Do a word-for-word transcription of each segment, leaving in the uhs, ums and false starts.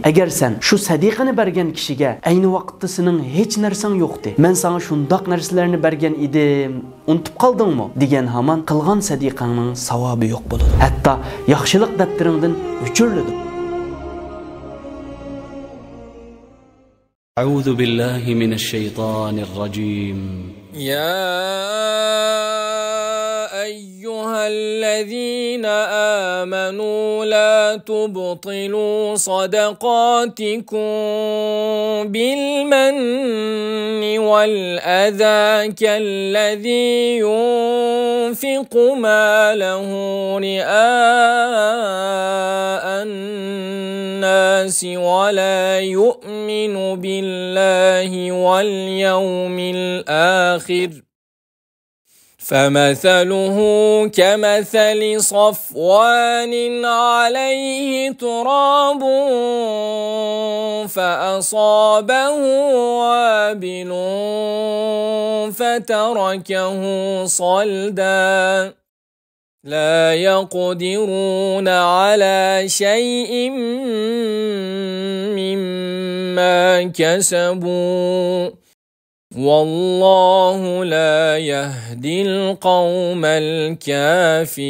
ئەگەر سەن شۇ سەدىقىنى بەرگەن كىشىگە، ئەينى ۋاقىتتا سېنىڭ ھېچ نەرسەڭ يوقتى، مەن ساڭا شۇنداق نەرسىلەرنى بەرگەن ئىدىم، ئۇنتۇپ قالدىڭمۇ؟ دېگەن ھامان قىلغان سەدىقەڭنىڭ ساۋابى يوق بولىدۇ. ھەتتا ياخشىلىق دەپتىرىڭدىن ئۆچۈرۈلىدۇ. أعوذ بالله من الشيطان الرجيم. يا أيها الذين آمنوا لا تبطلوا صدقاتكم بالمن والأذى كالذي ينفق ماله رئاء الناس ولا يؤمن بالله واليوم الآخر فمثله كمثل صفوان عليه تراب فأصابه وابل فتركه صلدا لا يقدرون على شيء مما كسبوا والله لا يهدي القوم الكافرين.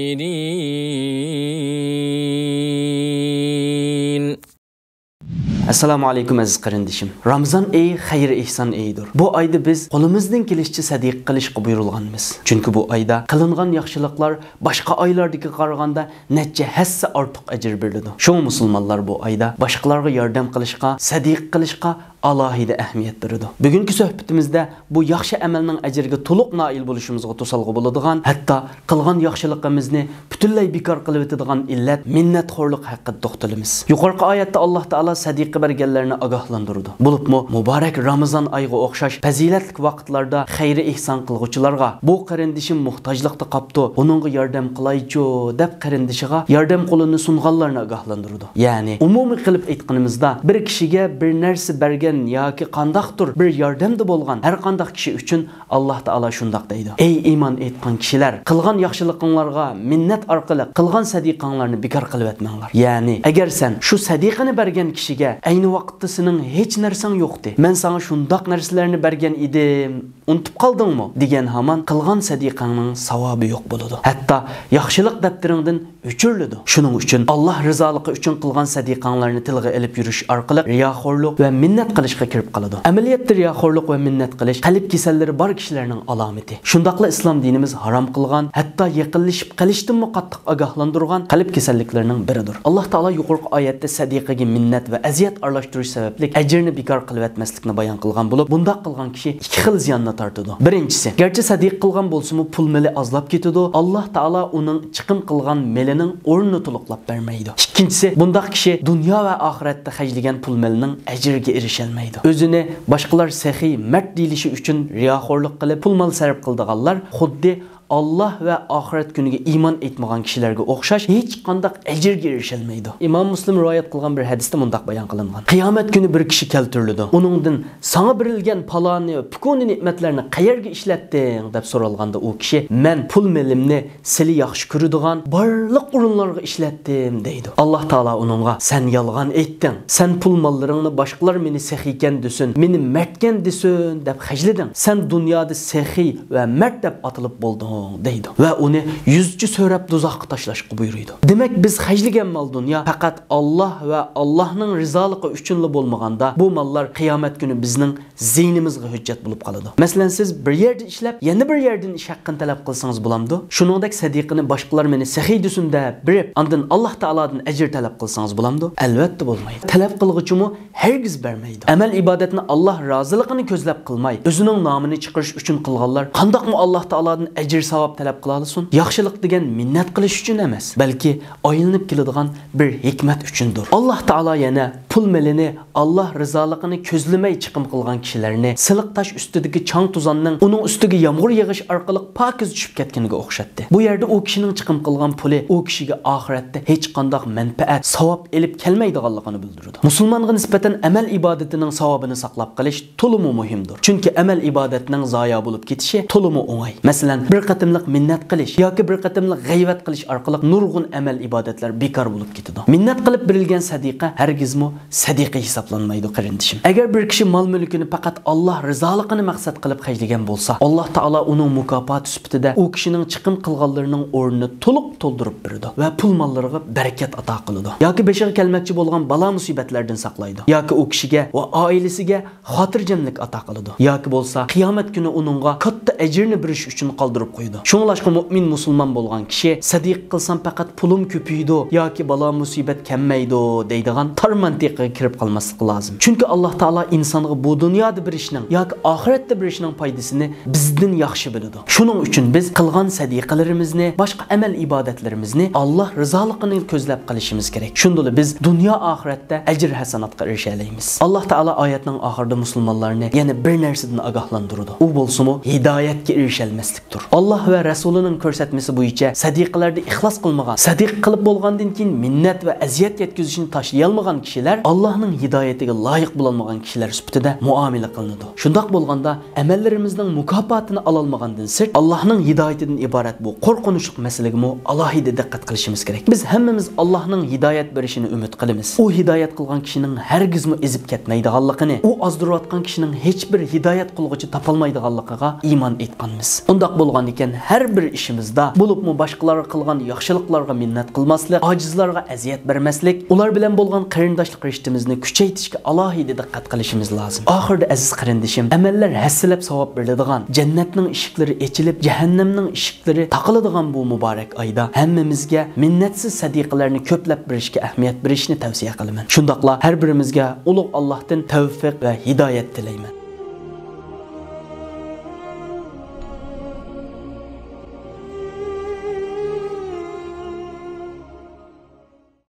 ئەسسالامۇ ئەلەيكۇم ئەزىز قېرىندىشىم. رامىزان ئېيى خەير ئېھسان ئېيىدۇر. بۇ ئايدا بىز قولىمىزدىن كېلىشىچە سەدىقە قىلىشقا بۇيرۇلغانمىز. چۈنكى بۇ ئايدا قىلىنغان ياخشىلىقلار باشقا ئايلاردىكىگە قارىغاندا نەچچە ھەسسە ئارتۇق ئەجىر بېرىدۇ. شۇڭا مۇسۇلمانلار بۇ ئايدا باشقىلارغا ياردەم قىلىشقا، سەدىقە قىلىشقا ئالاھىدە ئەھمىيەت بېرىدۇ. بۈگۈنكى سۆھبىتىمىزدە بۇ ياخشى ئەمەلنىڭ ئەجرىگە تولۇق نائىل بولۇشىمىزغا توسالغۇ بولىدىغان، ھەتتا قىلغان ياخشىلىقىمىزنى پۈتۈنلەي بىكار قىلىۋېتىدىغان ئىللەت مىننەتخورلۇق ھەققىدە توختىلىمىز. يۇقىرىقى ئايەتتە ئاللاھ تائالا سەدىقە بەرگەنلەرنى ئاگاھلاندۇرىدۇ. بولۇپمۇ مۇبارەك رامىزان ئايىغا ئوخشاش پەزىلەتلىك ۋاقىتلاردا خەير ئېھسان قىلغۇچىلارغا، بۇ قېرىندىشىم موھتاجلىقتا قاپتۇ، ئۇنىڭغا ياردەم قىلايچۇ، دەپ قېرىندىشىغا ياردەم قولىنى سۇنغانلارنى ئاگاھلاندۇرىدۇ. يەنى ئومۇمىي قىلىپ ئېيتقىنىمىزدا، بىر كىشىگە بىر نەرسە بەرگەن ياكى قانداقتۇر بىر ياردەمدە بولغان ھەر قانداق كىشى ئۈچۈن ئاللاھ تائالا شۇنداق دەيدۇ: ئەي ئىمان ئېيتقان كىشىلەر، قىلغان ياخشىلىقىڭلارغا مىننەت ئارقىلىق قىلغان سەدىقەڭلارنى بىكار قىلىۋەتمەڭلار. يەنى ئەگەر سەن شۇ سەدىقىنى بەرگەن كىشىگە، ئەينى ۋاقىتتا سېنىڭ ھېچ نەرسەڭ يوقتى، مەن ساڭا شۇنداق نەرسىلەرنى بەرگەن ئىدىم، ئۇنتۇپ قالدىڭمۇ؟ دېگەن ھامان قىلغان سەدىقەڭنىڭ ساۋابى يوق بولىدۇ. ھەتتا ياخشىلىق دەپتىرىڭدىن ئۆچۈرۈلىدۇ. شۇنىڭ ئۈچۈن ئاللاھ رىزالىقى ئۈچۈن قىلغان سەدىقەڭلارنى تىلغا ئېلىپ يۈرۈش ئارقىلىق رىياخورلۇق ۋە مىننەت قىلىشقا كىرىپ قالىدۇ. ئەمەلىيەتتە رىياخورلۇق ۋە مىننەت قىلىش قەلب كېسەللىرى بار كىشىلەرنىڭ ئالامىتى. شۇنداقلا ئىسلام دىنىمىز ھارام قىلغان، ھەتتا يېقىنلىشىپ قېلىشتىنمۇ قاتتىق ئاگاھلاندۇرغان قەلب كېسەللىكلىرىنىڭ بىرىدۇر. ئاللاھ تائالا يۇقىرىقى ئايەتتە سەدىقىگە مىننەت ۋە ئەزىيەت ئارىلاشتۇرۇش سەۋەبلىك ئەجىرنى بىكار قىلىۋەتمەسلىكنى بايان قىلغان بولۇپ، بۇنداق قىلغان كىشى ئىككى خىل زىياننى تارتىدۇ. بىرىنچىسى، گەرچە سەدىقە قىلغان بولسىمۇ، پۇل مېلى ئازلاپ كېتىدۇ، ئاللاھ تائالا ئۇنىڭ چىقىم قىلغان مېلىنىڭ ئورنىنى تولۇقلاپ بەرمەيدۇ. ئىككىنچىسى، بۇنداق كىشى دۇنيا ۋە ئاخىرەتتە خەجلىگەن پۇل مېلىنىڭ ئەجرىگە ئېرىشەلمەيدۇ. ئۆزىنى باشقىلار سېخىي، مەرد دېيىلىشى ئۈچۈن رىياخورلۇق قىلىپ، پۇل مال سەرپ قىلىدىغانلار خۇددى ئاللاھ ۋە ئاخىرەت كۈنىگە ئىمان ئېيتمىغان كىشىلەرگە ئوخشاش ھېچقانداق ئەجىرگە ئېرىشەلمەيدۇ. ئىمام مۇسلىم رىۋايەت قىلغان بىر ھەدىستە مۇنداق بايان قىلىنغان: قىيامەت كۈنى بىر كىشى كەلتۈرۈلىدۇ. ئۇنىڭدىن، ساڭا بېرىلگەن پالانى، پۇكۇنى نېمەتلەرنى قەيەرگە ئىشلەتتىڭ؟ دەپ سورالغاندا، ئۇ كىشى، مەن پۇل مېلىمنى سىلى ياخشى كۆرىدىغان بارلىق ئورۇنلارغا ئىشلەتتىم، دەيدۇ. ئاللاھ تائالا ئۇنىڭغا، سەن يالغان ئېيتتىڭ. سەن پۇل ماللىرىڭنى باشقىلار مېنى سېخىيكەن دېسۇن، مېنى مەردكەن دېسۇن دەپ خەجلىدىڭ. سەن دۇنيادا سېخىي ۋە مەرد دەپ ئاتىلىپ بولدۇڭ، دەيدۇ. ۋە ئۇنى يۈزىچە سۆرەپ دوزاخقا تاشلاشقا بۇيرۇيدۇ. دېمەك، بىز خەجلىگەن مال دۇنيا پەقەت ئاللاھ ۋە ئاللاھنىڭ رىزالىقى ئۈچۈنلا بولمىغاندا، بۇ ماللار قىيامەت كۈنى بىزنىڭ زىيىنىمىزغا ھۆججەت بولۇپ قالىدۇ. مەسىلەن، سىز بىر يەردە ئىشلەپ، يەنە بىر يەردىن ئىش ھەققىنى تەلەپ قىلسىڭىز بولامدۇ؟ شۇنىڭدەك سەدىقىنى باشقىلار مېنى سېخىي دېسۇن دەپ بېرىپ، ئاندىن ئاللاھ تائالادىن ئەجىر تەلەپ قىلسىڭىز بولامدۇ؟ ئەلۋەتتە بولمايدۇ. تەلەپ قىلغۇچىمۇ ھەرگىز بەرمەيدۇ. ئەمەل ئىبادەتنى ئاللاھ رازىلىقىنى كۆزلەپ قىلماي، ئۆزىنىڭ نامىنى چىقىرىش ئۈچۈن قىلغانلار قانداقمۇ ئاللاھ تائالادىن ئەجىر ساۋاب تەلەپ قىلالىسۇن؟ ياخشىلىق دېگەن مىننەت قىلىش ئۈچۈن ئەمەس، بەلكى ئايلىنىپ كېلىدىغان بىر ھېكمەت ئۈچۈندۇر. ئاللاھ تائالا يەنە پۇل مېلىنى ئاللاھ رىزالىقىنى كۆزلىمەي چىقىم قىلغان كىشىلەرنى سىلىق تاش ئۈستىدىكى چاڭ-توزاننىڭ ئۇنىڭ ئۈستىگە يامغۇر يېغىش ئارقىلىق پاكىز چۈشۈپ كەتكىنىگە ئوخشاتتى. بۇ يەردە ئۇ كىشىنىڭ چىقىم قىلغان پۇلى ئۇ كىشىگە ئاخىرەتتە ھېچقانداق مەنپەئەت، ساۋاب ئېلىپ كەلمەيدىغانلىقىنى بىلدۈرىدۇ. مۇسۇلمانغا نىسبەتەن ئەمەل ئىبادىتىنىڭ ساۋابىنى ساقلاپ قېلىش تولىمۇ مۇھىمدۇر. چۈنكى ئەمەل ئىبادەتنىڭ زايا بولۇپ كېتىشى تولىمۇ ئوڭاي. مەسىلەن، بىر قېتىم قېتىملىق مىننەت قىلىش ياكى بىر قېتىملىق غەيۋەت قىلىش ئارقىلىق نۇرغۇن ئەمەل ئىبادەتلەر بىكار بولۇپ كېتىدۇ. مىننەت قىلىپ بېرىلگەن سەدىقە ھەرگىزمۇ سەدىقە ھېسابلانمايدۇ، قېرىندىشىم. ئەگەر بىر كىشى مال-مۈلكىنى پەقەت ئاللاھ رىزالىقىنى مەقسەت قىلىپ خەجلىگەن بولسا، ئاللاھ تائالا ئۇنىڭ مۇكاپاتى سۈپىتىدە ئۇ كىشىنىڭ چىقىم قىلغانلىرىنىڭ ئورنىنى تولۇق تولدۇرۇپ بېرىدۇ ۋە پۇل-ماللىرىغا بەرىكەت ئاتا قىلىدۇ. ياكى بېشىغا كەلمەكچى بولغان بالا-مۇسىبەتلەردىن ساقلايدۇ. ياكى ئۇ كىشىگە ۋە ئائىلىسىگە خاتىرجەملىك ئاتا قىلىدۇ. ياكى بولسا قىيامەت كۈنى ئۇنىڭغا كاتتا ئەجىرنى بېرىش ئۈچۈن قالدۇرۇپ قويىدۇ. شۇڭلاشقا مۇئمىن مۇسۇلمان بولغان كىشى سەدىقە قىلسام پەقەت پۇلۇم كۆپىيىدۇ ياكى بالا-مۇسىبەت كەممەيدۇ دەيدىغان تار مەنتىقىگە كىرىپ قالماسلىقى لازىم. چۈنكى ئاللاھ تائالا ئىنسانغا بۇ دۇنيادا بېرىشنىڭ ياكى ئاخىرەتتە بېرىشنىڭ پايدىسىنى بىزدىن ياخشى بىلىدۇ. شۇنىڭ ئۈچۈن بىز قىلغان سەدىقىلىرىمىزنى، باشقا ئەمەل ئىبادەتلىرىمىزنى ئاللاھ رىزالىقىنى كۆزلەپ قىلىشىمىز كېرەك. شۇندىلا بىز دۇنيا ئاخىرەتتە ئەجىر ھەسەناتقا ئېرىشەلەيمىز. ئاللاھ تائالا ئايەتنىڭ ئاخىرىدا مۇسۇلمانلارنى يەنە بىر نەرسىدىن ئاگاھلاندۇرىدۇ. ئۇ بولسىمۇ ھىدايەتكە ئېرىشەلمەسلىكتۇر. ئاللاھ ۋە رەسۇلىنىڭ كۆرسەتمىسى بويىچە سەدىقىلەردە ئىخلاس قىلمىغان، سەدىقە قىلىپ بولغاندىن كېيىن مىننەت ۋە ئەزىيەت يەتكۈزۈشنى تاشلىيالمىغان كىشىلەر ئاللاھنىڭ ھىدايىتىگە لايىق بولالمىغان كىشىلەر سۈپىتىدە مۇئامىلە قىلىنىدۇ. شۇنداق بولغاندا، ئەمەللىرىمىزنىڭ مۇكاپاتىنى ئالالمىغاندىن سىرت، ئاللاھنىڭ ھىدايىتىدىن ئىبارەت بۇ قورقۇنچلۇق مەسىلىگىمۇ ئالاھىدە دىققەت قىلىشىمىز كېرەك. بىز ھەممىمىز ئاللاھنىڭ ھىدايەت بېرىشىنى ئۈمىد قىلىمىز. ئۇ ھىدايەت قىلغان كىشىنىڭ ھەرگىزمۇ ئېزىپ كەتمەيدىغانلىقىنى، ئۇ ئازدۇرۇۋاتقان كىشىنىڭ ھېچبىر ھىدايەت قىلغۇچى تاپالمايدىغانلىقىغا ئىمان ئېيتقانمىز. ئۇنداق بولغاندىكىن، ھەر بىر ئىشىمىزدا، بولۇپمۇ باشقىلارغا قىلغان ياخشىلىقلارغا مىننەت قىلماسلىق، ئاجىزلارغا ئەزىيەت بەرمەسلىك، ئۇلار بىلەن بولغان قېرىنداشلىق رىشتىمىزنى كۈچەيتىشكە ئالاھىدە دىققەت قىلىشىمىز لازىم. ئاخىرىدا، ئەزىز قېرىندىشىم، ئەمەللەر ھەسسىلەپ ساۋاب بېرىلىدىغان، جەننەتنىڭ ئىشىكلىرى ئېچىلىپ، جەھەننەمنىڭ ئىشىكلىرى تاقىلىدىغان بۇ مۇبارەك ئايدا ھەممىمىزگە مىننەتسىز سەدىقىلەرنى كۆپلەپ بېرىشكە ئەھمىيەت بېرىشنى تەۋسىيە قىلىمەن. شۇنداقلا ھەر بىرىمىزگە ئۇلۇغ ئاللاھتىن تەۋفىق ۋە ھىدايەت تىلەيمەن.